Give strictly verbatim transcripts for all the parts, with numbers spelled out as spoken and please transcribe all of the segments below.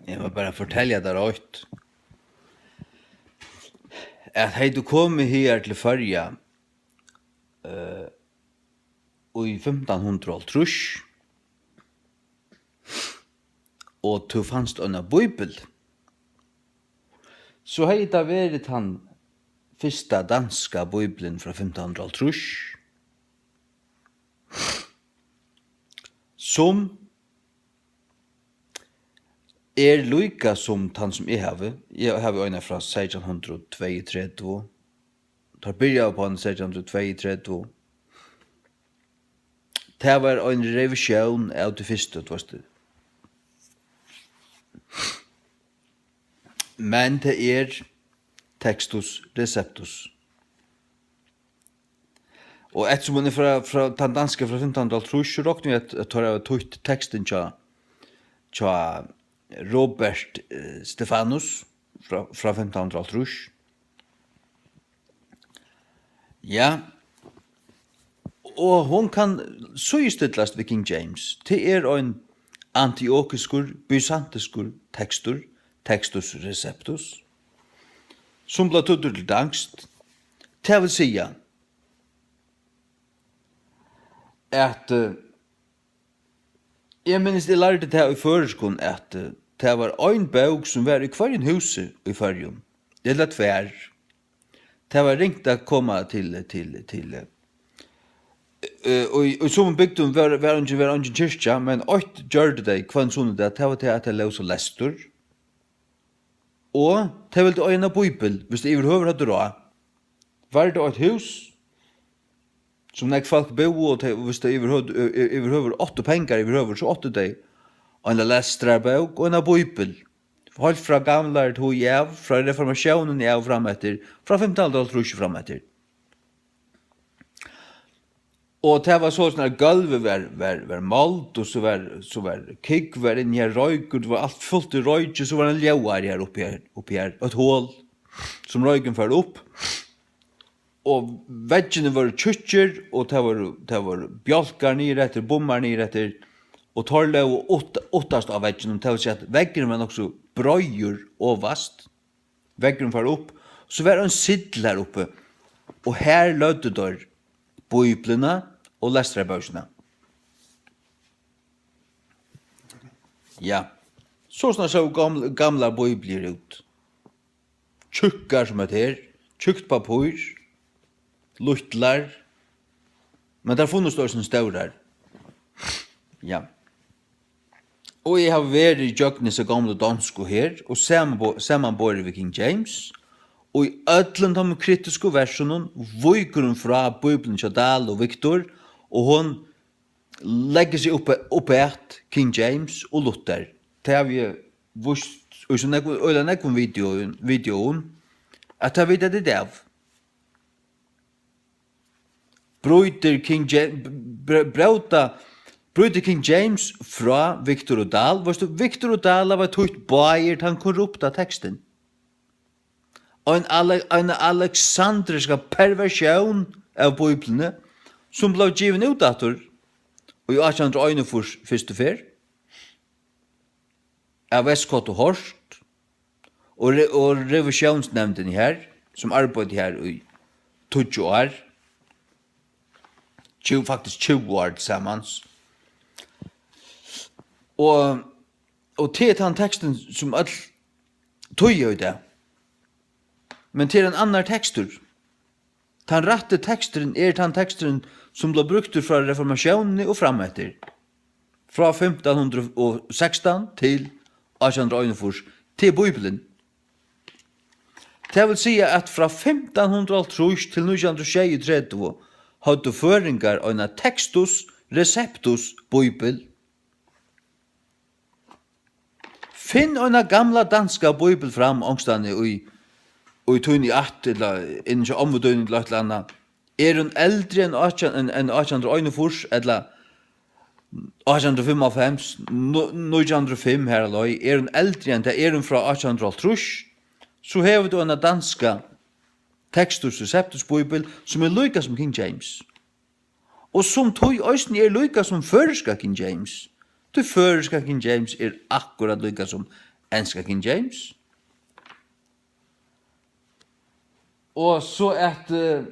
Eg má bara fortelja tær eitt, at hevði tú komið higar til Føroya, eh, í fimtan hundrað og hálvtrýss, og tú fanst eina bíbel, so hevði tað verið tann fyrsta danska bíblian frá fimtan hundrað og hálvtrýss, sum er líka sum tann, sum eg havi. Eg havi eina frá seytjan hundrað og tveyogtretivu. Teir byrjaðu uppá hann í seytjan hundrað og tveyogtretivu. Tað var ein revisión av tí fyrstu, tú veist. Men tað er Textus Receptus. Og eftirsum hon er frá, frá tann danska frá fimtan hundrað og hálvtrýss, so rokni eg, at, at teir hava týtt tekstin hjá, hjá Robert, eh, Stefanus frá, frá fimtan hundrað og hálvtrýss. Ja. Og hon kann síðustillast við King James. Tað er ein antiokiskur, bysantiskur tekstur, Textus Receptus, sum bleiv týddur til danskt. Tað vil siga, at, eh, eg minnist, eg lærdi tað í føroyskum, at, eh, tað var ein bók, sum var í hvørjum húsi í Føroyum, ella tvær. Tað var ringt at koma til, til, til, eh, eh, og í, í summum bygdum var, var eingin, var eingin kirkja, men eitt gjørdu tey hvønn sunnudag, tað var tað, at tey lósu lestur. Og tey vildu eiga eina bíbel, hvis tey yvirhøvur høvdu ráð. Var tað eitt hús, sum nógv fólk búðu, og tey, hvis tey yvirhøvdu, y-, y-, yvirhøvur áttu pengar yvirhøvur, so áttu tey eina lestrarbók og eina bíbel. Heilt frá gamlari tíð av, frá reformatiónini av frameftir, frá fimtan hundrað og hálvtrýss frameftir. Og tað var soleiðis, at gólvið var, var, var mold, og so var, so var kúgv var inni her, roykur, tað var alt fult í royki, so var ein ljóðari her uppi her, uppi her, eitt hol, sum roykurin fór upp, og veggirnir vóru tjúkkir, og tað vóru, tað vóru bjálkar niður eftir, bummar niður eftir, og teir lógu utt-, uttast á vegginum, tað vil siga, at veggurin var nokk so breiður ovast. Veggurin fór upp, so var ein sill har uppi, og har løgdu teir Bíbliuna og lestrarbókina. Ja, sovorðnar sóu gaml-, gamlar bíbliur út. Tjúkkar sum hetta her, tjúkt pappír, lítlar, men tær funnust eisini stórar. Ja. Og eg havi verið ígjøgnum hesa gomlu donsku her, og samanbo-, samanborið við King James, og í øllum teimum kritisku versunum víkur hon frá Bíbliuni hjá Dahl og Victor, og hon leggur seg upp, upp at King James og Luther. Tað havi eg víst í so nógvum, øgiliga nógvum videoum, videoum, at tað vita tit av. Brýtur King James, br-, bróta, brýtur King James frá Victor og Dahl? Veitst tú, Victor og Dahl hava týtt báðir tann korrupta tekstin. Ein Ale-, ein aleksandriska perversión av Bíbliuni, sum bleiv givin út aftur í átjan hundrað og einogfýrs fyrstu ferð. Av Westcott og Hort og re-, og revisiónsnevndini her, sum arbeiddi her í tíggju ár, tjúgu, faktiskt tjúgu ár tilsamans. Og, og tað er tann tekstin, sum øll týða í dag. Men tað er ein annar tekstur. Tann rætti teksturin er tann teksturin, sum bleiv brúktur frá reformatiónini og frameftir, frá fimtan hundrað og sekstan til átjan hundrað og einogfýrs, til Bíbilin. Tað vil siga, at frá fimtan hundrað og hálvtrýss til nítjan hundrað og sjeyogtretivu høvdu føroyingar eina Textus Receptus Bíbil. Finn eina gamla danska bíbel fram onkustaðni í, í tíni ætt, ella inni hjá ommu tíni, ella eitt ella annað. Er hon eldri enn átjan, enn, enn átjan hundrað og einogfýrs, ella átjan hundrað og fimmoghálvfems, nú-, nítjan hundrað og fimm har á leið, er hon eldri enn tað, er hon frá átjan hundrað og hálvtrýss, so hevur tú eina danska Textus Receptus Bíbel, sum er líka sum King James. Og sum tí eisini er líka sum føroyska King James. Tí føroyska King James er akkurát líka sum enska King James. Og so at, eh,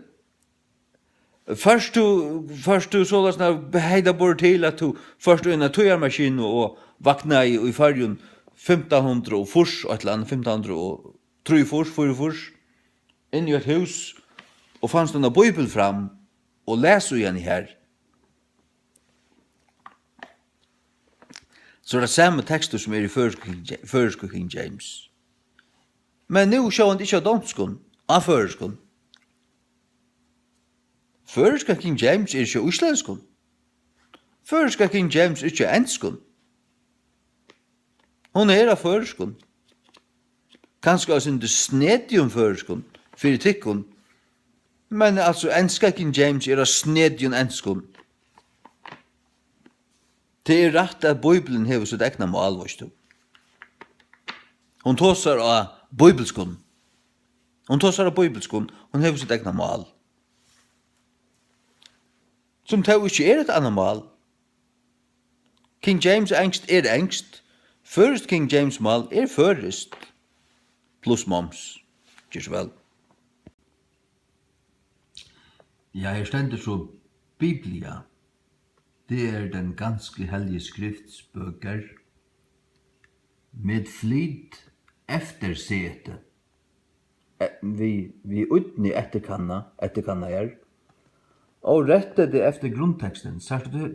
fyrst tú, fyrst tú soleiðis, nær heita borð til, at tú fyrst í eina tíðarmaskinu og vaknaði í Føroyum fimtan hundrað og fýrs, eitt ella annað, fimtan hundrað og trýogfýrs, fýraogfýrs, inn í eitt hús og fanst eina bíbel fram og las í henni har. So er tað sami tekstur, sum er í føroysku King Ja-, føroysku King James. Men nú sjálvandi ikki á donskum, á føroyskum. Føroyska King James er ikki á íslendskum. Føroyska King James er ikki á enskum. Hon er á føroyskum. Kanska á sindur snedigum føroyskum fyri tykkum. Men altso, enska King James er á snedigum enskum. Tað er rætt, at Bíblian hevur sítt egna mál, veitst tú. Hon tosar á bíbilskum. Hon tosar á bíbilskum, hon hevur sítt egna mál. Sum tó ikki er eitt annað mál. King James enskt er enskt. Føroyskt King James mál er føroyskt. Pluss moms. Ger so væl. Ja, her stendur so: Biblia, det er den ganske hellige skrifts bøker, med flid eftersete, eh, við, við ídni eftirkanna, eftirkannaðar, og rettede efter grundteksten. Sært tú,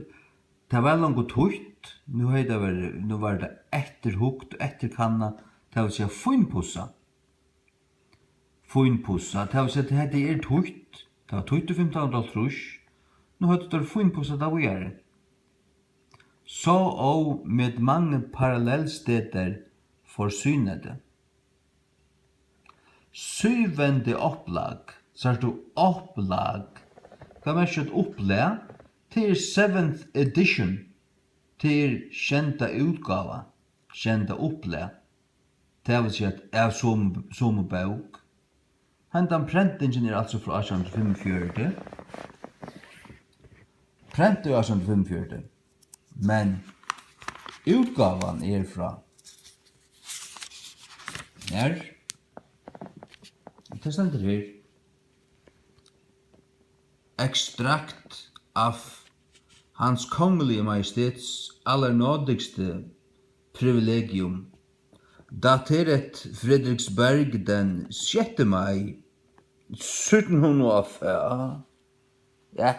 tað var longu týtt, nú hevði tað verið, nú var tað eftirhugt, eftirkannað, tað vil siga fínpussað. Fínpussað, tað vil siga, at hetta er týtt. Tað var týtt í fimtan hundrað og hálvtrýss. Nú høvdu teir fínpussað tað víðari. Så og med mange parallellsteder forsynede. Syvende oplag. Sært tú, oplag? Hvat merkir eitt upplag? Tað er seventh edition. Tað er sjeynda útgáva, sjeynda upplag. Tað vil siga, at av somu, somu bók. Hendan prentingin er altso frá átjan hundrað og fimmogfjøruti. Prent í átjan hundrað og fimmogfjøruti. Men útgávan er frá, her. Tað stendur her. Ekstrakt af Hans Kongelige Majestets allernådigste privilegium, dateret Frederiksberg den sjette maj sytten hundrede og fyrre. Ja,